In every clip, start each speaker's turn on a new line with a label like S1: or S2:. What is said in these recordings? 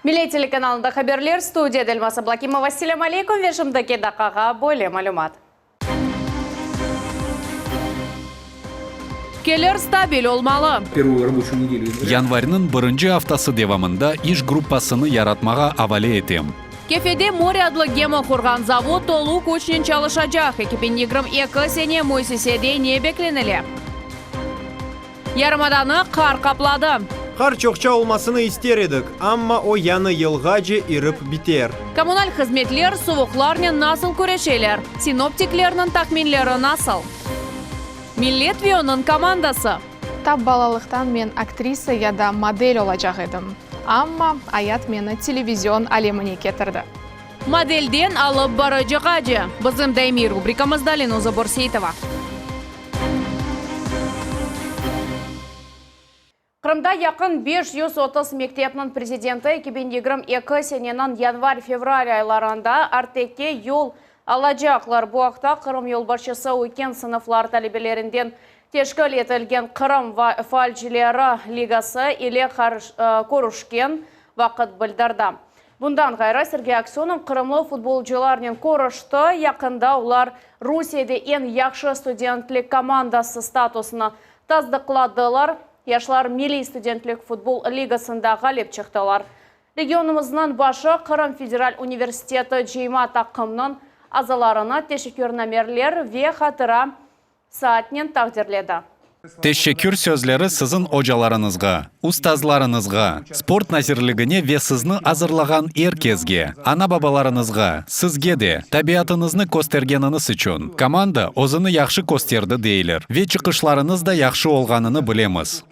S1: Millet telekanalında haberler, studiyada Elmaz Ablakimova. Selâm aleykum ve şimdiki daqqağa böyle malümat. Kelir stabil olmalı.
S2: Yanvarniñ birinci aftası devamında iş gruppasını yaratmağa avale etem.
S1: Kefede More adlı gemi qurğan zavod tolu küçnen çalışacaq, 2022 sene müessisede ne beklenile? Yarımadanı qar qapladı.
S3: Qar çoqça olmasını ister edik, amma o yañı yılğace irip biter.
S1: Kommunal hızmetler suvuqlarnen nasıl küreşeler? Sinoptiklerniñ tahminleri nasıl? Millet ve onıñ komandası.
S4: Tap balalıqtan men aktrisa ya da model olacaq edim. Amma ayat meni televizion alemine ketirdi.
S1: Modelden alıp barıcığace. Bizim daimiy rubrikamızda Lenuza Borseitova. Qırımda yaqın 530 mektepniñ prezidenti 2022 seneniñ yanvar-fevral aylarında Artekke yol alacaqlar. Bu aqta Qırım yolbaşçısı üyken sınıflar talebelerinden teşkil etilgen Qırım faalcileri ligası ile körüşken vaqıt bildirdi. Bundan ğayrı, Sergey Aksönov qırımlı futbolcılarnen körüşti. Yaqında olar Rusiyede eñ yahşı studentlik komandası statusını tasdıqladılar. Yaşlar Milliy studentlik futbol ligasında ğalip çıqtılar. Regionımıznıñ başı Qırım federal universiteti cıyma taqımnıñ azalarını teşekkürnameler ve hatıra saatnen taqdirledi.
S2: Teşekkür sözleri siziñ ocalarıñızğa, ustazlarıñızğa, sport nazirligine ve sizni azırlağan er kesge, ana-babalarıñızğa, sizge de, tabiatıñıznı köstergeniñiz içün. Komanda özüni yahşı kösterdi deyler ve çıqışlarıñız da yahşı olğanını bilemiz.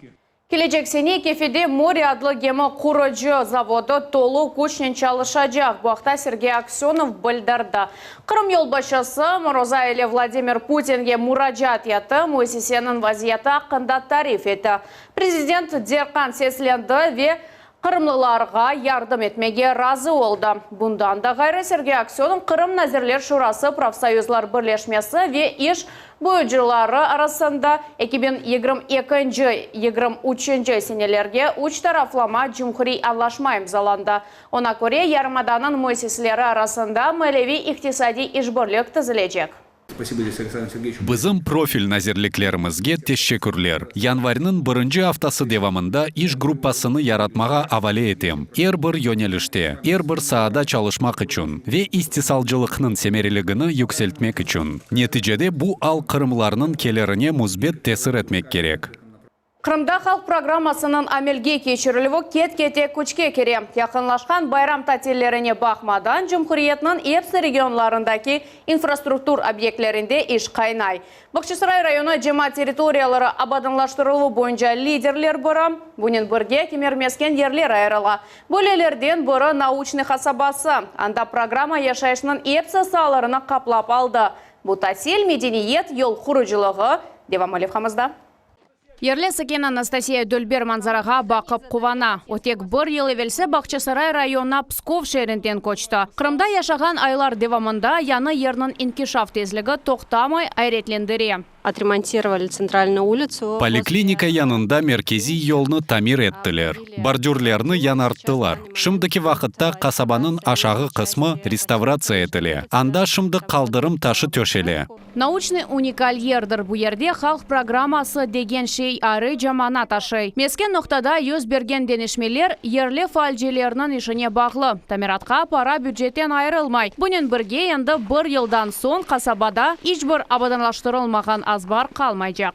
S1: Kelecek sene Kefede More adlı gemi qurucı zavodı tolu küçnen çalışacaq. Bu aqta Sergey Aksönov bildirdi. Qırım yolbaşçısı moroza ile Vladimir Putinge muracaat etti, müessiseniñ vaziyeti aqqında tarif etti. Prezident derqan seslendi ve Qırımlılarğa yardım etmege razı oldı. Bundan da ğayrı, Sergey Aksönov Qırım Nazirler Şurası Profsoyuzlar birleşmesi ve iş buyucıları arasında 2022, 23 senelerge üç taraflama cumhuriy añlaşma imzalandı. Oña köre, yarımadanıñ müessiseleri arasında maliyeviy-iqtisadiy işbirlik tizilecek.
S2: Bizim profil nazirliklerimizge teşekkürler. Yanvarniñ birinci aftası devamında iş gruppasını yaratmağa avale etem, er bir yönelişte, er bir saada çalışmaq içün ve istisalcılıqnıñ semereligini yükseltmek içün. Neticede bu al qırımlarnıñ kelirine müsbet tesir etmek kerek.
S1: Qırımda halq programmasınıñ amelge keçirilüvi ket-kete küçke kire. Yaqınlaşqan bayram tatillerine baqmadan, cumhuriyetniñ epsi regionlarındaki infrastruktur obyektlerinde iş qaynay. Bağçasaray rayonı cemaat territoriyaları abadanlaştırıluvı boyunca liderler biri, bunen birge kemer-mesken yerler ayırıla. Böylelerden biri Nauçnıy qasabası, anda programma yaşayışnıñ epsi saalarını qaplap aldı, bu tasil, medeniyet, yol qurucılığı, devamı levhamızda. Yerli sakin Anastasiya Dülber manzarağa baqıp quvana. O tek bir yıl evelsi Bağçasaray rayonına Pskov şeerinden köçti. Qırımda yaşağan aylar devamında yañı yerniñ inkişaf tezligi toqtamay ayretlendire.
S5: Otremontirovali tsentralnuyu ulitsu.
S2: Poliklinika yanında merkeziy yolnı tamir ettiler, bordürlerni yañarttılar. Şimdiki vaqıtta qasabanıñ aşağı qısmı restavratsiya etile, anda şimdi qaldırım taşı töşele.
S1: Nauçnıy unikal yerdir, bu yerde halq programması degen şey ayrıca mana taşıy. Mesken noqtada yüz bergen deñişmeler yerli faalcilerniñ işine bağlı. Tamiratqa para bücetten ayırılmay. Bunen birge endi bir yıldan soñ qasabada iç bir abadanlaştırılmağan azbar qalmaycaq.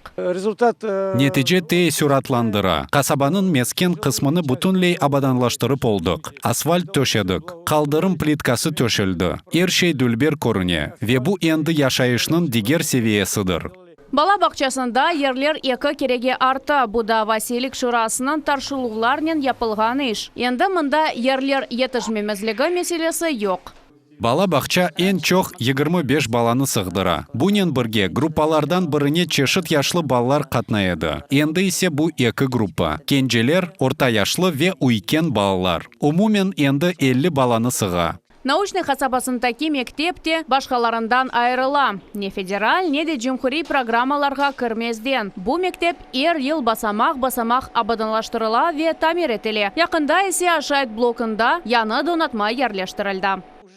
S2: Netice teessüratlandıra. Qasabanıñ mesken qısmını bütünley abadanlaştırıp oldıq, asfalt töşedik, qaldırım plitkası töşeldi, er şey dülber körüne ve bu endi yaşayışnıñ diger seviyesidir.
S1: Bala bağçasında yerler eki kerege arta, bu da Vasiylik şurasınıñ tarşıluvlarnen yapılğan iş. Endi mında yerler yetişmemezligi meselesi yoq.
S2: Bala bağça eñ çoq 25 balanı sığdıra. Bunen birge, gruppalardan birine çeşit yaşlı balalar qatnay edi. Endi ise bu eki gruppa, kenceler, orta yaşlı ve üyken balalar. Umumen endi 50 balanı sığa.
S1: Nauçnıy qasabasındaki mektep de başqalarından ayırıla. Ne federal, ne de cumhuriy programmalarğa kirmezden, bu mektep er yıl basamaq-basamaq abadanlaştırıla ve tamir etile. Yaqında ise aşayt blokunda yañı donatma yerleştirildi.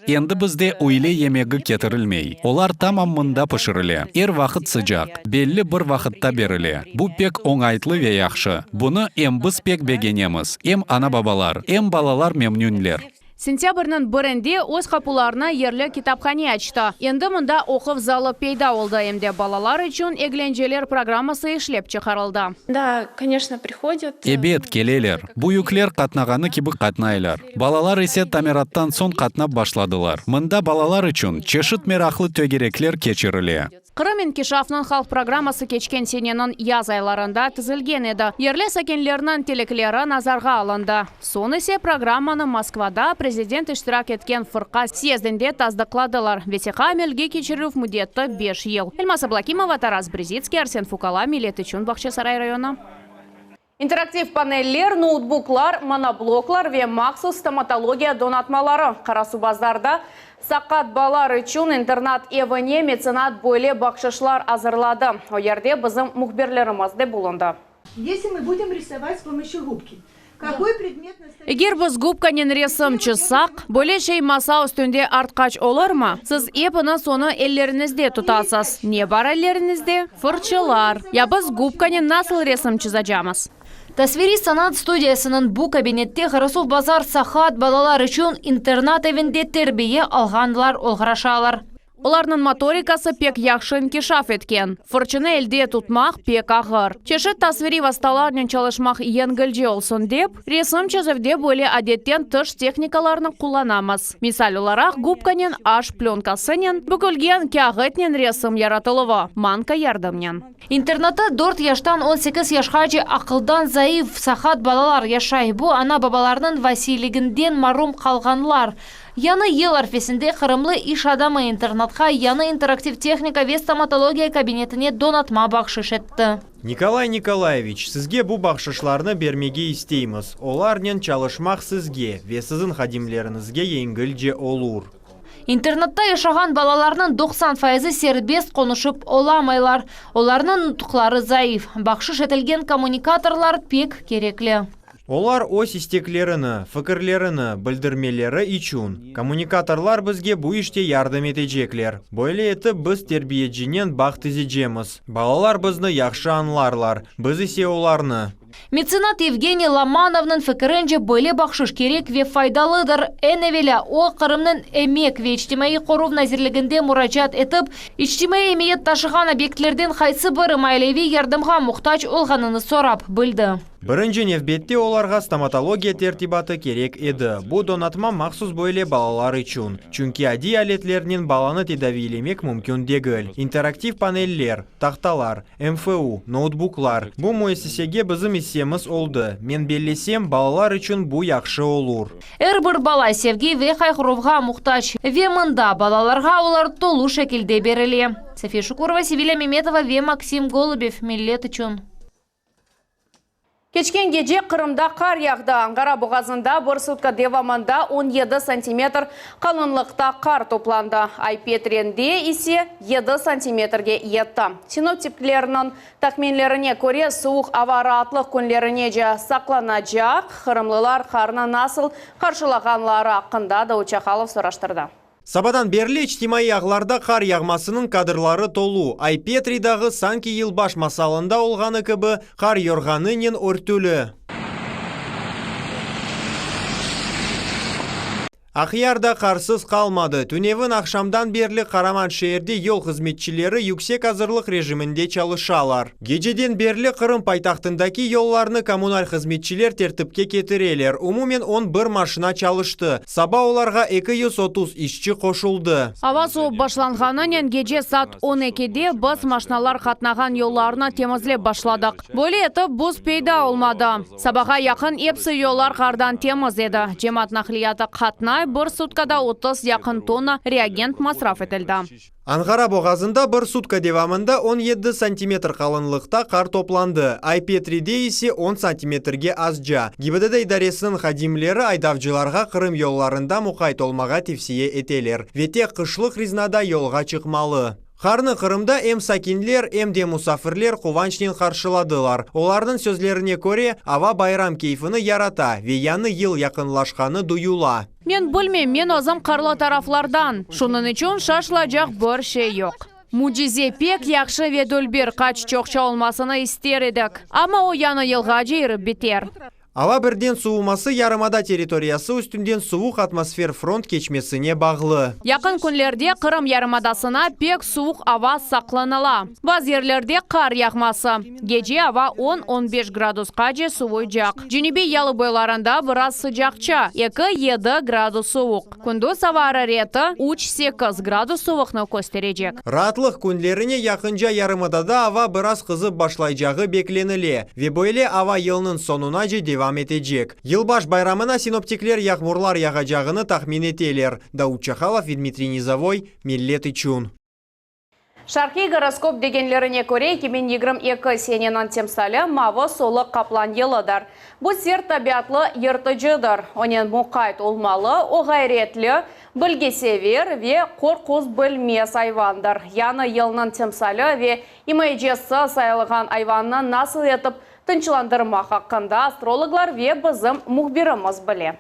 S2: Endi bizde üyle yemegi ketirilmey. Olar tamam mında pişirile. Er vaqıt sıcaq, belli bir vaqıtta berile. Bu pek oñaytlı ve yahşı. Bunı em biz pek begenemiz, em ana-babalar, em balalar memnünler.
S1: Sentâbrniñ birinde öz qapularını yerli kitaphane açtı. Endi mında oquv zalı peyda oldı, em de balalar içün eglenceler programması işlep çıqarıldı.
S6: Da, koneçno, prihodât.
S2: Ebet, keleler. Büyükler qatnağanı kibi qatnaylar. Balalar ise tamirattan soñ qatnap başladılar. Mında balalar içün çeşit meraqlı tögerekler keçirile.
S1: Qırım inkişafnıñ halq programması keçken seneniñ yaz aylarında tizilgen edi. Yerli sakinlerniñ tilekleri nazarğa alındı. Soñ ise programmanı Moskvada prezident iştirak etken fırqa syezdinde tasdıqladılar. Vesiqa amelge keçirüv müddeti beş yıl. Elmaz Ablâkimova, Taras Brizitskiy, Arsen Fukala, Millet içün Bağçasaray rayonı. İnteraktiv paneller, noutbuklar, monobloklar ve mahsus stomatologiya donatmaları Qarasuvbazarda saqat balalar içün internat evine metsenat böyle bahşışlar azırladı. O yerde bizim mühbirlerimiz de bulundı.
S7: Если мы будем рисовать с помощью губки, какой предмет на столе?
S1: Eger biz gubkanen resim çızsaq, böyle şey masa üstünde artqaç olurmı? Siz epiñiz onı elleriñizde tutasız. Ne bar elleriñizde? Fırçılar. Ya biz gubkanen nasıl resim çızacamız?
S8: Tasviriy sanat studiyasınıñ bu kabinette Qarasuvbazar saqat balalar içün internat evinde terbiye alğanlar oğraşalar.
S1: Olarnıñ motorikası pek yahşı inkişaf etken. Fırçını elde tutmaq pek ağır. Çeşit tasviriy vastalarnen çalışmaq yengilce olsun dep, resim çizüvde böyle adetten tış tehnikalarnı qullanamız. Misal olaraq, gubkanen, aş plönkasınen, bükülgen kâğıtnen resim yaratıluvı, manka yardımnen.
S8: İnternatta dört yaştan 18 yaşqace aqıldan zayıf, saqat balalar yaşay. Bu, ana-babalarınıñ vasiyliginden marum qalğanlar. Yañı yıl arfesinde qırımlı iş adamı internatqa yañı interaktiv tehnika ve stomatologiya kabinetine donatma bahşış etti.
S3: Nikolay Nikolayeviç, sizge bu bahşışlarnı bermege isteymiz. Olarnen çalışmaq sizge ve siziñ hadimleriñizge yengilce olur.
S8: İnternatta yaşağan balalarnıñ 90 fayızı serbest qonuşıp olamaylar. Olarnıñ nutuqları zayıf. Bahşış etilgen kommunikatorlar pek kerekli.
S3: Olar öz isteklerini, fikirlerini bildirmeleri içün, kommunikatorlar bizge bu işte yardım etecekler. Böyle etip biz terbiyecinen bağ tizecemiz. Balalar bizni yahşı añlarlar, biz ise olarnı.
S8: Metsenat Yevgeniy Lomanovnıñ fikirince, böyle bahşış kerek ve faydalıdır. Eñ evelâ, o, Qırımnıñ Emek ve içtimaiy qoruv nazirliginde muracaat etip, içtimaiy emiyet taşığan obyektlerden qaysı biri maliyeviy yardımğa muhtac olğanını sorap bildi.
S3: Birinci nevbette olarğa stomatologiya tertibatı kerek edi. Bu donatma mahsus böyle balalar içün. Çünki adiy aletlernen balanı tedaviylemek mümkün degil. İnteraktiv paneller, tahtalar, MFU, noutbuklar, bu müessisege bizim issemiz oldı. Men bellesem, balalar içün bu yahşı olur.
S8: Er bir bala sevgi ve qayğıruvğa muhtac. Ve mında balalarğa olar tolu şekilde berile. Safiye Şukurova, Sevilâ Memetova ve Maksim Golubev, Millet içün.
S1: Keçken gece Qırımda qar yağdı. Anğara boğazında bir sutka devamında 17 santimetr qalınlıqta qar toplandı, Ay-Petrinde ise yedi santimetrge yetti. Sinoptiklerniñ tahminlerine köre, suvuq ava raatlıq künlerinece saqlanacaq. Qırımlılar qarnı nasıl qarşılağanları aqqında Davut Çakalov soraştırdı.
S3: Sabadan berli içtimaiy ağlarda qar yağmasınıñ kadrları tolu. Ay-Petri dağı sanki yılbaş masalında olğanı kibi qar yorğanınen örtüli. Aqyar da qarsız qalmadı. Tünevin aqşamdan berli qaraman şeerde yol hızmetçileri yüksek azırlıq rejiminde çalışalar. Geceden berli Qırım paytahtındaki yollarnı kommunal hızmetçiler tertipke ketireler. Umumen 11 maşina çalıştı. Saba olarğa 230 işçi qoşuldı.
S1: Ava suvup başlanğanınen gece saat 12-de biz maşinalar qatnağan yollarnı temizlep başladıq. Böyle etip buz peyda olmadı. Sabağa yaqın episi yollar qardan temiz edi. Cemaat naqliyatı qatnay, bir sutkada 30 yaqın tonna reagent masraf etildi.
S3: Anğara boğazında bir sutka devamında 17 santimetr qalınlıqta qar toplandı, Ay-Petride ise on santimetrge azca. GİBDD idaresiniñ hadimleri aydavcılarğa Qırım yollarında muqayt olmağa tevsiye eteler ve tek qışlıq riznada yolğa çıqmalı. Qarnı Qırımda em sakinler, em de musafirler quvançnen qarşıladılar. Olarnıñ sözlerine köre, ava bayram keyfini yarata ve yañı yıl yaqınlaşqanı duyula.
S1: Men bilmeyim, men özüm qarlı taraflardan, şunıñ içün şaşılacaq bir şey yoq. Mücize pek yahşı ve dülber, qaç çoqça olmasını ister edik, amma o yañı yılğace irip biter.
S3: Ava birden suvuması yarımada territoriyası üstünden suvuq atmosfer front keçmesine bağlı.
S1: Yaqın künlerde Qırım yarımadasına pek suvuq ava saqlanıla. Bazı yerlerde qar yağması. Gece ava on, on beş gradusqace suvuycaq. Cenübiy yalı boylarında biraz sıcaqça, eki, yedi gradus suvuq. Kündüz ava arareti üç, sekiz gradus suvuqnı kösterecek.
S3: Raatlıq künlerine yaqınca yarımadada ava biraz qızıp başlaycağı beklenile ve böyle ava yılnıñ soñunace devam etecek. Yılbaş bayramına sinoptikler yağmurlar yağacağını tahmin eteler. Daud Çahalov ve Dmitriy Nizovoy, Millet içün.
S1: Şarqiy goroskop degenlerine köre, 2022 seneniñ timsali mavı sulı qaplan yılıdır. Bu sert tabiatlı yırtıcıdır. Onen muqayt olmalı, o ğayretli, bilgisever ve qorquz bilmez ayvandır. Yañı yılnıñ timsali ve imayecisi sayılğan ayvannı nasıl etip tınçlandırmaq aqqında astrologlar ve bizim mühbirimiz bile.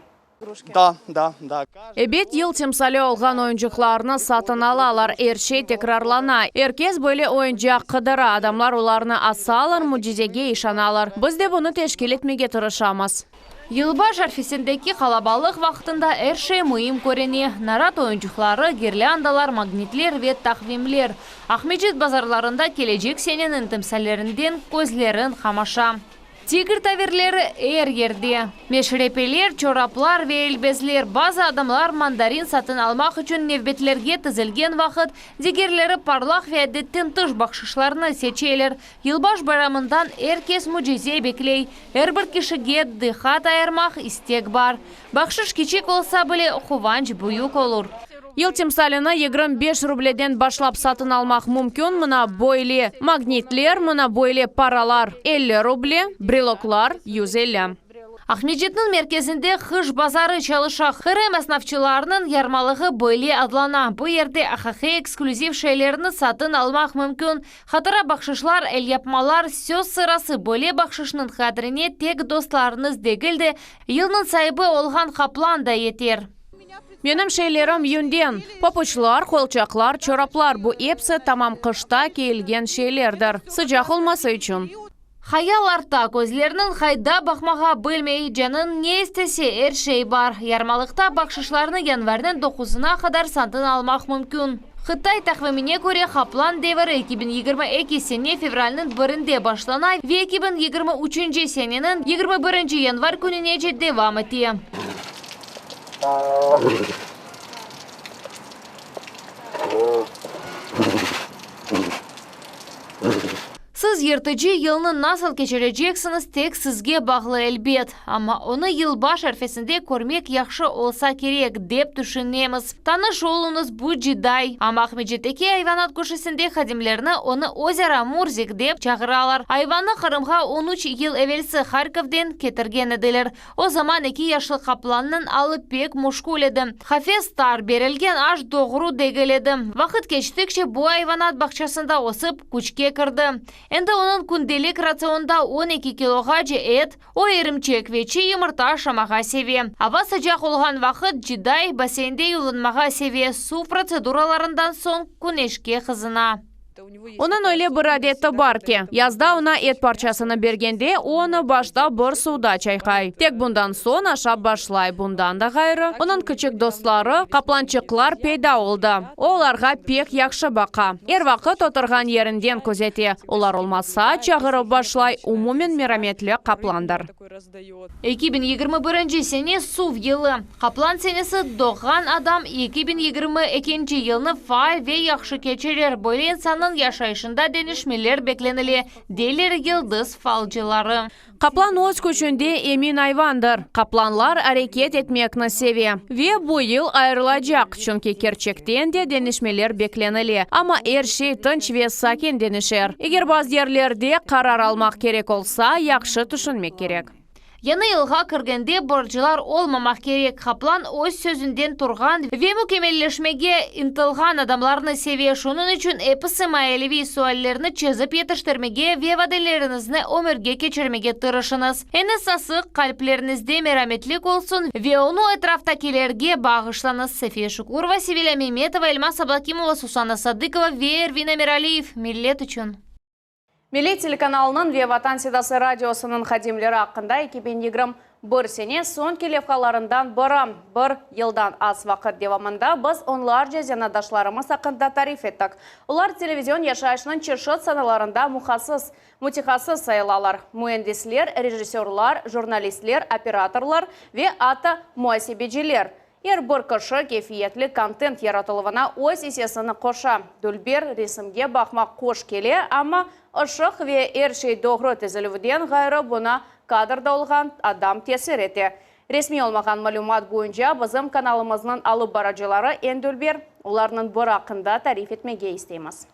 S9: Da, da, da.
S1: Ebet, yıl timsali olğan oyuncıqlarnı satın alalar. Er şey tekrarlana. Er kes böyle oyuncaq qıdıra. Adamlar olarnı asalar, mücizege işanalar. Biz de bunı teşkil etmege tırışamız.
S8: Yılbaş arfesindeki qalabalıq vaqtında er şey müim körüne: narat oyuncıqları, girlândalar, magnitler ve taqvimler. Aqmescit bazarlarında kelecek seneniñ timsallerinden közleriñ qamaşa. Tigr taverleri er yerde. Meşrepeler, çoraplar ve elbezler. Bazı adamlar mandarin satın almaq içün nevbetlerge tizilgen vaqıt, digerleri parlaq ve adetten tış bahşışlarnı seçeler. Yılbaş bayramından er kes mücize bekley. Er bir kişige diqqat ayırmaq istek bar. Bahşış kiçik olsa bile, quvanç büyük olur.
S1: Yıl timsalini 25 rubleden başlap satın almaq mümkün. Mına böyle magnitler, mına böyle paralar 50 ruble, breloklar 150.
S8: Aqmescitniñ merkezinde qış bazarı çalışa. Qırım esnafçılarınıñ yarmalığı böyle adlana. Bu yerde aqiqiy eksklüziv şeylerni satın almaq mümkün. Hatıra bahşışlar, elyapmalar, söz sırası, böyle bahşışnıñ qadrine tek dostlarıñız degil de, yılnıñ saibi olğan qaplan da yeter.
S1: Menim şeylerim yünden. Papuçlar, qolçaqlar, çoraplar, bu episi tamam qışta kiyilgen şeylerdir, sıcaq olması içün.
S8: Hayal arta, közlerniñ qayda baqmağa bilmey, canıñ ne istese, er şey bar. Yarmalıqta bahşışlarnı yanvarniñ doquzına qadar satın almaq mümkün. Qıtay taqvimine köre, qaplan deviri 2022 sene fevralniñ birinde başlana ve 2023 seneniñ 21 yanvar kününece devam ete. Siz yırtıcı yılnı nasıl keçireceksiñiz, tek sizge bağlı, elbet. Amma onı yılbaş arfesinde körmek yahşı olsa kerek, dep tüşünemiz. Tanış oluñız, bu Ciday. Amma Aqmescitteki ayvanat köşesinde hadimlerni onı özara Murzik dep çağıralar. Ayvannı Qırımğa on üç yıl evelsi Harkovden ketirgen ediler. O zaman eki yaşlı qaplannıñ alı pek müşkül edi. Qafes tar, berilgen aş doğru degil edi. Vaqıt keçtikçe bu ayvanat bağçasında ösip, küçke kirdi. Endi onıñ kündelik ratsionında 12 kiloğace et, o irimçik ve çiy yımırta aşamağa seve. Ava sıcaq olğan vaqıt Ciday basseynde yuvunmağa seve, suv protseduralarından soñ küneşke qızına.
S1: Onıñ öyle bir adeti bar ki, yazda oña et parçasını bergende, o onı başta bir suvda çayqay. Tek bundan soñ aşap başlay. Bundan da ğayrı, onıñ kiçik dostları, qaplançıqlar peyda oldı. O olarğa pek yahşı baqa. Er vaqıt oturğan yerinden közete. Olar olmasa, çağırıp başlay, umumen merametli qaplandır.
S8: 2021 sene suv yılı. Qaplan senesi doğğan adam 2022 yılnı faal ve yahşı keçirir. Böyle insannıñ. qaplanıñ yaşayışında deñişmeler beklenile, deyler yıldız falcıları.
S1: Qaplan öz küçünde emin ayvandır. Qaplanlar areket etmekni seve. Ve bu yıl ayırılacaq, çünki kerçekten de deñişmeler beklenile. Amma er şey tınç ve sakin deñişer. Eger bazı yerlerde qarar almaq kerek olsa, yahşı tüşünmek kerek.
S8: Yañı yılğa kirgende borclar olmamaq kerek. Qaplan öz sözünden turğan ve mükemmelleşmege ıntılğan adamlarnı seve. Şunıñ içün episi maileviy suallerni çezip yetiştirmege ve vadeleriñizni ömürge keçirmege tırışıñız. Eñ esası, qalpleriñizde merametlik olsun ve onı etraftakilerge bağışlañız. Safiye Şukurova, Sevilâ Memetova, Elmaz Ablakimova, Susana Sadıkova ve Ervin Amiraliyev, Millet içün.
S1: Milliy telekanalınıñ ve Vatan sedası radiosınıñ hadimleri aqqında 2021 sene soñki levhalarından biri. Bir yıldan az vaqıt devamında biz onlarca zenaatdaşlarımız aqqında tarif ettik. Olar televizion yaşayışınıñ çeşit sanalarında muhassıs, mütehassıs sayılalar, müendisler, rejissörlar, jurnalistler, operatorlar ve atta muasebeciler. Er bir kişi keyfiyetli kontent yaratıluvına öz issesini qoşa. Dülber resimge baqmaq hoş kele, amma ışıq ve er şey doğru tizilüvden ğayrı buña kadrda olğan adam tesir ete. Resmiy olmağan malümat boyunca bizim kanalımıznıñ alıp barıcıları eñ dülber. Olarnıñ biri aqqında tarif etmege isteymiz.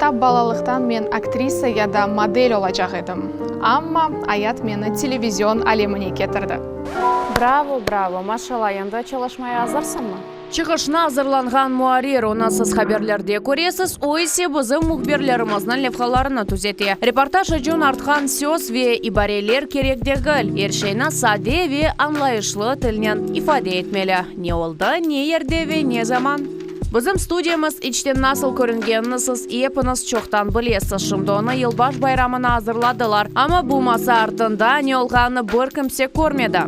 S4: Tap balalıqtan men aktrisa ya da model olacaq edim. Amma ayat meni televizion alemine ketirdi.
S1: Bravo, bravo, maşallah, endi çalışmaya azırsıñmı? Çıqışnı azırlanğan muarrir, onı siz haberlerde köresiz, o ise bizim mühbirlerimizniñ levhalarını tüzete. Reportaj içün artqan söz ve ibareler kerek degil, er şeyni sade ve añlayışlı tilnen ifade etmeli, ne oldı, ne yerde ve ne zaman. Bizim studiyamız içten nasıl körüngenini siz epiñiz çoqtan bilesiz, şimdi onı yılbaş bayramına azırladılar, amma bu masa artında ne olğanını bir kimse körmedi.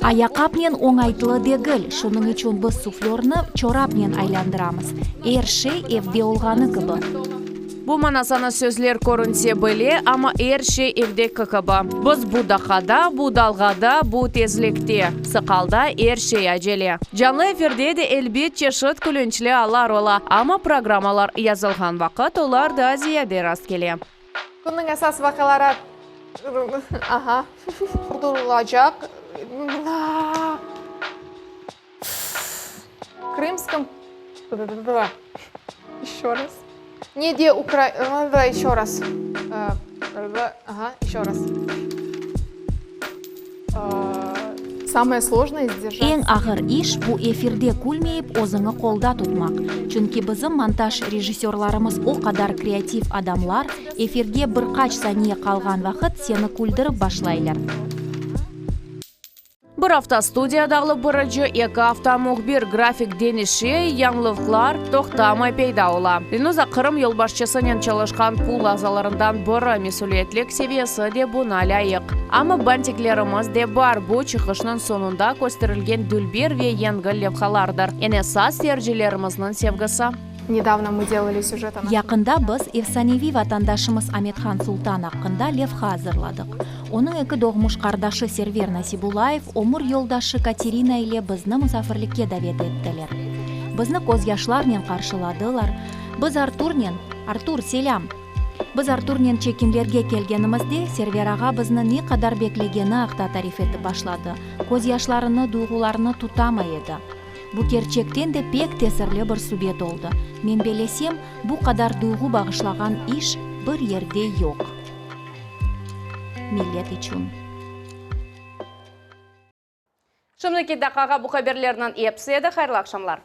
S10: Ayaqqapnen oñaytlı degil, şunıñ içün biz suflörni çorapnen aylandıramız. Er şey evde olğanı kibi.
S1: Bu manasanı sözler körünse bile, amma er şey evdeki kibi. Biz bu daqqada, bu dalğada, bu tezlikte. Sıqalda er şey acele. Canlı efirde de elbet çeşit külünçli allar ola, amma programmalar yazılğan vaqıt olar daa ziyade rastkele.
S4: Künniñ esas vaqiaları aha qurdurılacaq. Krımskom Еще раз. Ne de Ukra Еще раз. Ага, еще раз. Samoye slojnoye sdержать.
S10: Eñ ağır iş, bu efirde külmeyip özüñi qolda tutmaq. Çünki bizim montaj rejissörlarımız o qadar kreativ adamlar, efirge bir qaç saniye qalğan vaqıt seni küldürip başlaylar.
S1: Bir afta studiyada alıp barıcı, eki afta mühbir, grafik deñişe, yañılıqlar toqtamay peyda ola. Dilnuza Qırım yolbaşçısınen çalışqan pul azalarından biri, mesüliyetlik seviyesi de buña lâyıq. Amma bantiklerimiz de bar, bu, çıqışnıñ soñunda kösterilgen dülber ve yengil levhalardır. Eñ esas, seyircilerimizniñ sevgisi.
S4: Nedavno mı delali süjet o našem.
S10: Yaqında biz efsaneviy vatandaşımız Amethan Sultan aqqında levha azırladıq. Onıñ eki doğmuş qardaşı Server Nasibullayev ömür yoldaşı Katerina ile bizni musafirlikke davet ettiler. Bizni közyaşlarnen qarşıladılar. Biz Arturnen, Artur, selâm! Biz Arturnen çekimlerge kelgenimizde Server ağa bizni ne qadar beklegeni aqta tarif etip başladı, közyaşlarını, duyğularını tutamay edi. Bu kerçekten de pek tesirli bir subet oldı. Men bellesem, bu qadar duyğu bağışlağan iş bir yerde yoq. Millet içün.
S1: Şimdiki daqqağa bu haberlerniñ episi edi. Hayırlı aqşamlar.